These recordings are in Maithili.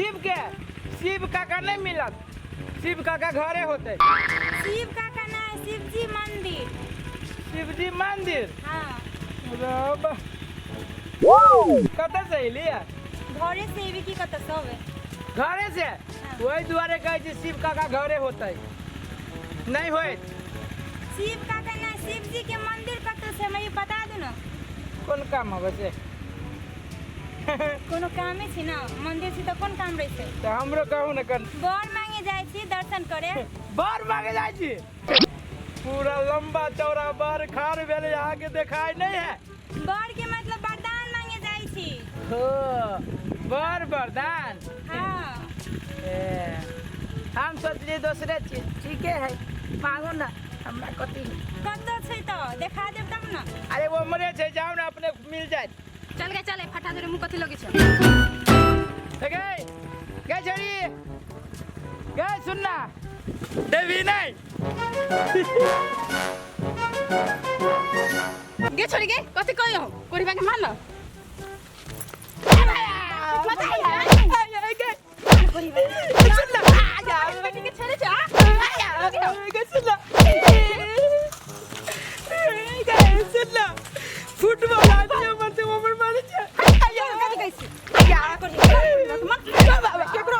शिव के शिव काका नहीं मिलत शिव काका घरे होते शिव काका ना शिवजी मंदिर शिवजी मंदिर हाँ रब कतऽ से एलियै घरे से एबी की कतऽ से अबै घरे से वही दुआरे कहै छी शिव काका घरे होतै नहीं होइत शिव काका ना शिवजी के मंदिर कतऽ से हमरा ई बता दू ना कोन काम हबै से कोनो कामे छै ना मंदिर छै तऽ कोन काम रहै छै तऽ हमरो कहू ने कन बर मांगे जाइ छी दर्शन करे बर मांगे जाइ छी पूरा लंबा चौड़ा बर खार भेलै अहाँके देखाइ नहीं है बर के मतलब वरदान मांगे जाइ छी हो बर वरदान हाँ ए, हम सोचलिए दोसरे चीज ठीके है मांगो ना हमरा कथी कतऽ छै तऽ देखा देब तब ना अरे वो मरे छै जाओ ना अपने मिल जाए चल गे चल फटा धरे मुँह कथी लगे छौ गए गए छोरी गए सुनना देवी नहीं गे छोड़ी गे कथी कहियो कोरी के मान ल बेटी के छेड़े छे फुटबॉल आदमी हमर से ओवर मारे छै कथी कहै छी केकरो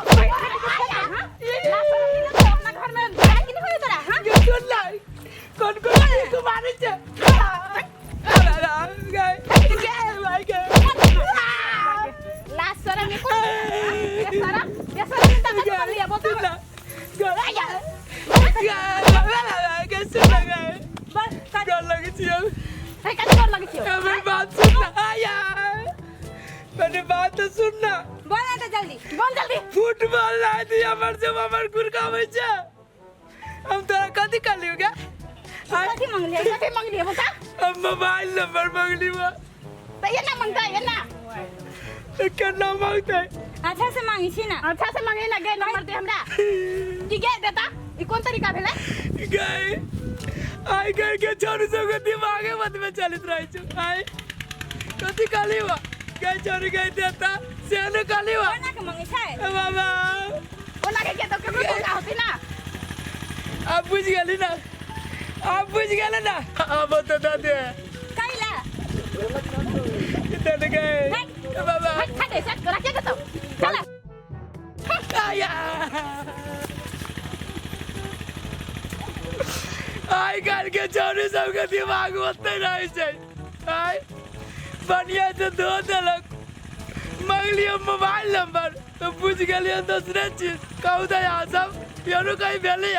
अपना घर में जाय के नहीं होय तोरा हां सुन ना कोन कोन चीज को मारे छै गए गए भाई गए लाज शरम एको ये शरम ये शरम त कथी कर लिया बोल सुन ना गए गए सुन ना गए बस डर लगे छी हम हे कथी कर लगे छियो हमर बात सुन ना आया मैंने बात तो सुन ना बोल ना तऽ जल्दी बोल जल्दी फुटबॉल ला दी हमर से हमर गुरकाबै छै हम तोरा कथी कहलियौ गे आय, कथी मंगलियै कथी मंगलियै बता हम मोबाइल नंबर मंगली बा त ये ना मंगता ये ना केना मांगते अच्छा से मांगे छी ना अच्छा से मंगे ना गे नंबर दे हमरा की गे देता ई कोन तरीका भेलै गए आई गए के छोरू सबके दिमागे मत में चलित रहे छौ आय कथी कहली बा गए छोरू गए देता से ने कहली बा कोना के मंगे छै ए बाबा ओना के के तो केकरो धोखा होती ना आप बुझ गेली ना आप बुझ गेले ना अब तो दे दे कैला इधर गए ए बाबा हट हट ऐसा तोरा के देतौ चल आया आइ काल्हि के छौड़ी सबके दिमाग ओते रहै छै आइ बढ़िया से धो देलक मंगलियो मोबाइल नंबर तो बुझ गेलियो दोसरे चीज कहू तऽ यहाँ सब यारो कहीं भेलै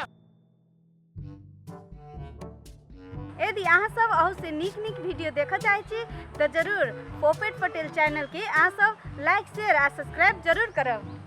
यदि अहाँ सब अहू से नीक नीक वीडियो देखऽ चाहै छी तऽ जरूर पोपेट पटेल चैनलके अहाँ सब लाइक शेयर आ सब्सक्राइब जरूर करब।